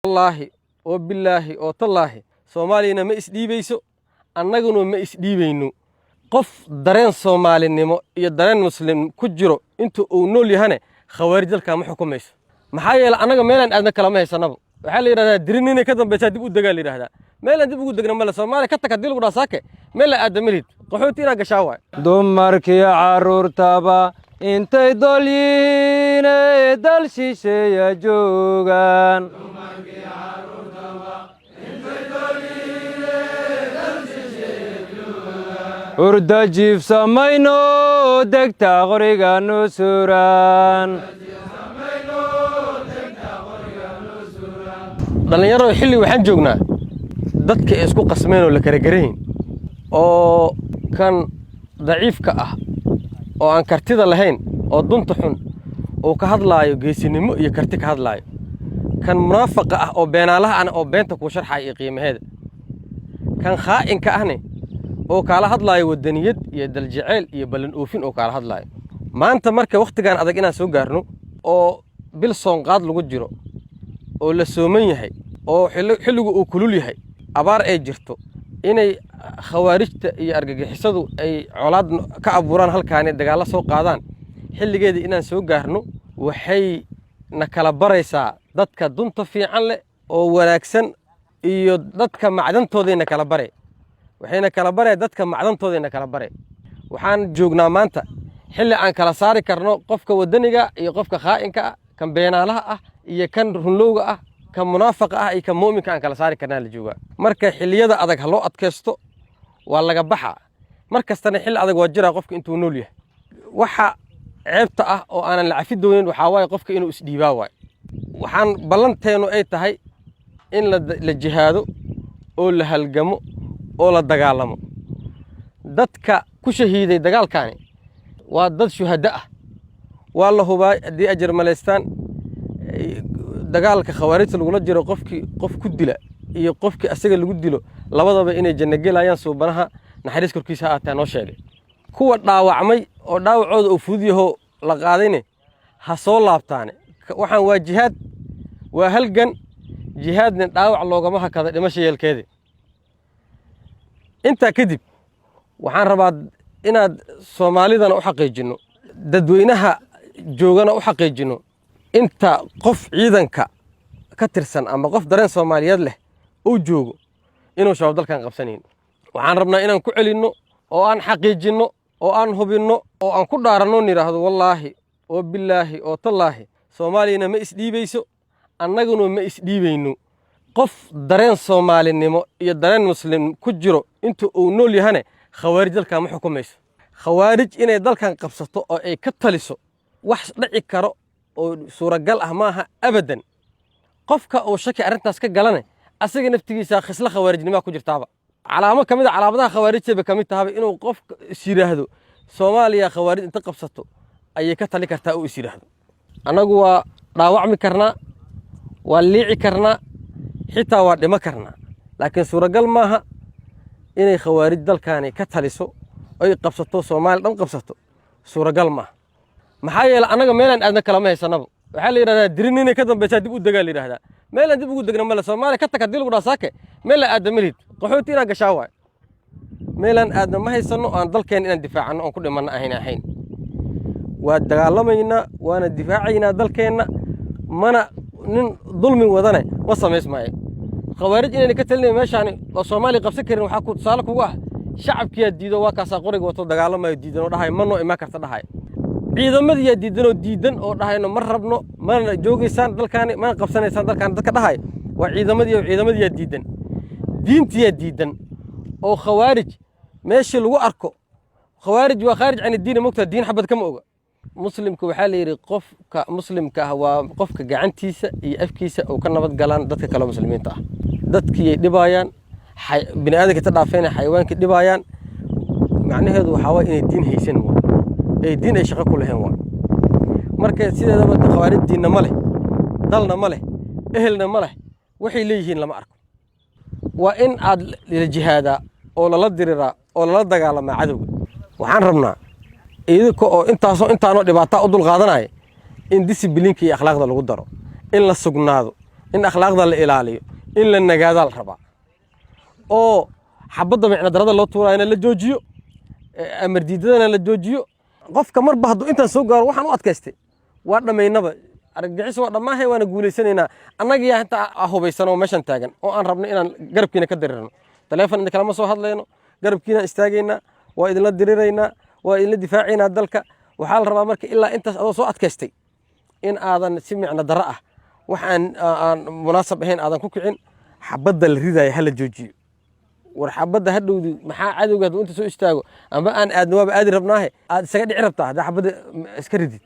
Wallaahi oo bilaahi oo tallaahi, Soomaaliyana ma isdhiibayso, annaguna ma isdhiibayno. Qof dareen Soomaalinimo iyo dareen Muslim ku jiro inta uu nool yahane, Khawaarij dalkaa ma xukumayso. Maxaa yeele, annaga meelaan aadna kalama haysanaba. Waxaa la yidhahdaa, dirin inay ka dambaysaa dib u degaa la yidhahdaa. Meelaan dib ugu degna male. Soomaaliya ka tag haddii lagu dhaha saake, meel la aadda malid, qaxooti inaad gashaa waay. Dumarkii carruurtaba intay dolyiine dal shisheeya joogaan. Hurda jiifsamayno, degta qoriga nu suran. Dhallinyaro, xilli waxaan joognaa dadka ay isku qasmeen oo la kala garayn, oo kan daciifka ah oo aan kartida lahayn oo dunta xun uu ka hadlaayo geesinimo iyo karti ka hadlaayo, kan munaafaqa ah oo beenaalaha ahna oo beenta kuu sharxaya iyo qiimaheeda, kan khaa'inka ahne oo kaala hadlaayo waddaniyad iyo daljaceyl iyo ballan oofin oo kaala hadlaayo. Maanta marka wakhtigan adag inaan soo gaarno, oo bil soonqaad lagu jiro, oo la sooman yahay, oo xilligu uu kulul yahay, abaar ay jirto, inay Khawaarijta iyo argagixisadu ay colaad ka abuuraan halkaani, dagaallo soo qaadaan, xilligeedii inaan soo gaarno waxay na kala baraysaa dadka dunta fiican leh oo wanaagsan iyo dadka macdantoodayna kala bare. Waxayna kala baree dadka macdantoodayna kala bare. Waxaan joognaa maanta xilli aan kala saari karno qofka waddaniga iyo qofka khaa'inka ah, kan beenaalaha ah iyo kan runlowga ah, kan munaafaqa ah iyo kan mu'minka aan kala saari karnaa la joogaa. Marka xilliyada adag ha loo adkaysto, waa laga baxaa. Mar kastana xilli adag waa jiraa qofka intuu nool yahay. Waxa ceebta ah oo aanan la cafi doonin waxaa waaye qofka inuu isdhiibaa waay. Waxaan ballanteennu ay tahay in la jihaado oo la halgamo oo la dagaalamo. Dadka ku shahiiday dagaalkaani waa dad shuhaddo ah, waa la hubaa haddii ajar malaystaan. Dagaalka Khawaarijta lagula jiro, qofkii qof ku dila iyo qofkii asaga lagu dilo labadaba inay janno gelayaan, Suubanaha naxariis korkiisa ha aataa noo sheegay. Kuwa dhaawacmay oo dhaawacooda uu fudud yaho la qaadayne, ha soo laabtaane. Waxaan waa jihaad, waa halgan. Jihaadna dhaawac loogama hakada, dhimasha yeelkeeda. Intaa kadib, waxaan rabaa inaad Soomaalidana u xaqiijinno, dadweynaha joogana u xaqiijinno, inta qof ciidanka ka tirsan ama qof dareen Soomaaliyeed leh uu joogo inuu Shabaab dalkan qabsanayn. Waxaan rabnaa inaan ku celinno oo aan xaqiijinno oo aan hubinno oo aan ku dhaaranno, nidhaahdo: wallaahi oo bilaahi oo tallaahi, Soomaaliyana ma isdhiibayso, annaguna ma isdhiibayno. Qof dareen Soomaalinimo iyo dareen Muslim ku jiro inta uu nool yahane, Khawaarij dalkan ma xukumayso. Khawaarij inay dalkan qabsato oo ay ka taliso wax dhici karo oo suuragal ah maaha abadan. Qofka uu shaki arrintaas ka galane, asaga naftigiisa khislo khawaarijnimaa ku jirtaaba. Calaamo ka mid a calaamadaha khawaarijtayba ka mid tahaba inuu qofka is yidhaahdo Soomaaliya Khawaarij inta qabsato ayay ka tali kartaa uu is yidhaahdo. Annagu waa dhaawacmi karnaa, waa liici karnaa, xitaa waa dhimo karnaa, laakiin suuragal maaha inay Khawaarij dalkaani ka taliso, ay qabsato, Soomaaliya dhan qabsato, suuragal maaha. Maxaa yeele, annaga meelaan aadna kalama haysanaba. Waxaa la yidhahdaa, dirin inay ka dambaysaa dib u degaa la yidhahdaa. Meelaan dib ugu degna male. Soomaaliya ka tag haddii lagu dhaha saake, meel la aadda malid, qaxooti inaad gashaa waay. Meelaan aadna ma haysanno aan dalkeen inaan difaacanno oon ku dhimanno ahayn. Waa dagaalamaynaa, waana difaacaynaa dalkeenna, mana nin dulmi wadane ma samaysmaayo. Khawaarij inayna ka talinayn meeshaani oo Soomaaliya qabsan karin waxaa ku tusaale kugu ah shacabkiyaa diido. Waa kaasaa qoriga wato dagaalamayo, diidan oo dhahay ma noo imaan karta dhahay. Ciidamadiyaa diidan oo diidan oo dhahayno ma rabno, mana joogaysaan dalkaani, mana qabsanaysaan dalkaani. Dadka dhahay waa ciidamadii, oo ciidamadiyaa diidan, diintiyaa diidan. Oo Khawaarij meeshii lagu arko, Khawaarij waa khaarij can diin, mogtaa? Diin xabad kama oga. Muslimka waxaa la yidhi qofka muslimka ah waa qofka gacantiisa iyo afkiisa uu ka nabad galaan dadka kale muslimiinta ah. Dadkiiyay dhibaayaan, bini aadamka ta dhaafeen, xayawaankii dhibaayaan. Macnaheedu waxaa waay inay diin haysan waa ay diin ay shaqo ku lahayn waa. Marka sideedaba Khawaarij diinna ma leh, dalna ma leh, ehelna ma leh, waxay leeyihiin lama arko. Waa in aad la jihaadaa oo lala diriraa oo lala dagaalamaa cadowga. Waxaan rabnaa idinka oo intaasoo intaanoo dhibaataa u dulqaadanaya in disiblinka iyo akhlaaqda lagu daro, in la sugnaado, In akhlaaqda la ilaaliyo, in la nagaadaa la rabaa, oo xabadda micno darada loo tuuraayana la joojiyo, amar diidadana la joojiyo. Qofka marba hadduu intaan soo gaaro, waxaan u adkaystay waa dhammaynaba. Argagixiso waa dhammaahay, waana guulaysanaynaa. Annaga yaa inta hubaysan oo meeshan taagan oo aan rabno inaan garabkiina ka dirirno. Taleefon idin kalama soo hadlayno, garabkiinaan istaagaynaa, waa idinla diriraynaa, waa idinla difaacaynaa dalka. Waxaa la rabaa marka ilaa intaas adoo soo adkaystay in aadan si micno darro ah, wax aan munaasab ahayn aadan ku kicin. Xabadda la ridaayo ha la joojiyo. War xabadda hadhowdi maxaa cadowga hadduu inta soo istaago ama aan aadno, waaba aadi rabnaahe, aad isaga dhici rabtaa haddaa xabadda iska ridid?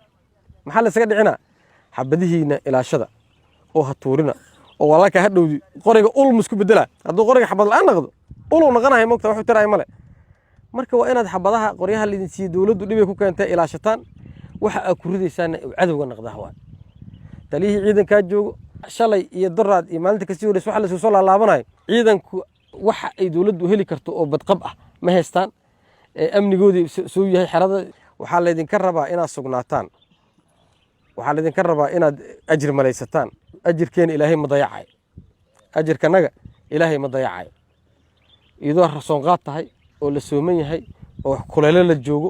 Maxaa la isaga dhicinaa? Xabadihiina ilaashada oo ha tuurina, oo walaalka hadhowdi qoriga ulmu isku bedela. Hadduu qoriga xabad la'aan noqdo, uluu noqonahay, mogta wuxuu tiraay male. Marka waa inaad xabadaha qoryaha laydin siiyey, dowladdu dhibay ku keentay, ilaashataan. Waxa aad ku ridaysaana uu cadowga noqdaa. Waa taliyihii ciidankaa joogo shalay iyo doraad iyo maalinta kasii horeysa waxa laisugu soo laalaabanayo. Ciidanku waxa ay dowladdu heli karto oo badqab ah ma haystaan. Amnigoodii suu yahay xerada? Waxaa laydinka rabaa inaad sugnaataan, waxaa laydinka rabaa inaad ajir malaysataan. Ajirkeena Ilaahay ma dayacayo, ajirkanaga Ilaahay ma dayacayo. Iyadoo rasoonqaad tahay oo la sooman yahay oo kuleelo la joogo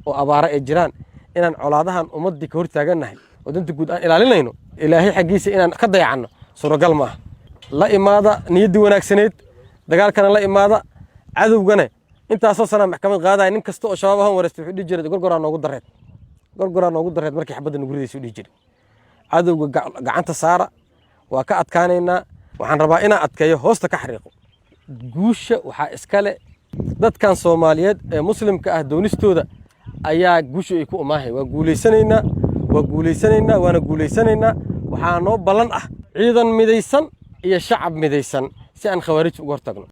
oo abaaro ay jiraan, inaan colaadahan ummaddii ka hor taagannahay oo danta guud aan ilaalinayno, Ilaahay xaggiisa inaan ka dayacanno suuragal maaha. La imaada niyaddii wanaagsaneyd, dagaalkana la imaada. Cadowgana intaasoo sanaa maxkamad qaadaya. Nin kasta oo Shabaab ahaan wareystay wuxuu dhihi jiray, "Gorgoraa noogu dareed, Gorgoraa noogu dareed." Markii xabadda nagu ridaysa u dhihi jiray. Cadowga gacanta saara, waa ka adkaanaynaa. Waxaan rabaa inaan adkeeyo, hoosta ka xariiqo: guusha waxaa iskale dadkan Soomaaliyeed ee Muslimka ah. Doonistooda ayaa guusha ay ku umaahay. Waa guulaysanaynaa, waa guulaysanaynaa, waana guulaysanaynaa. Waxaa noo ballan ah ciidan midaysan iyo shacab midaysan si aan Khawaarij uga hortagno.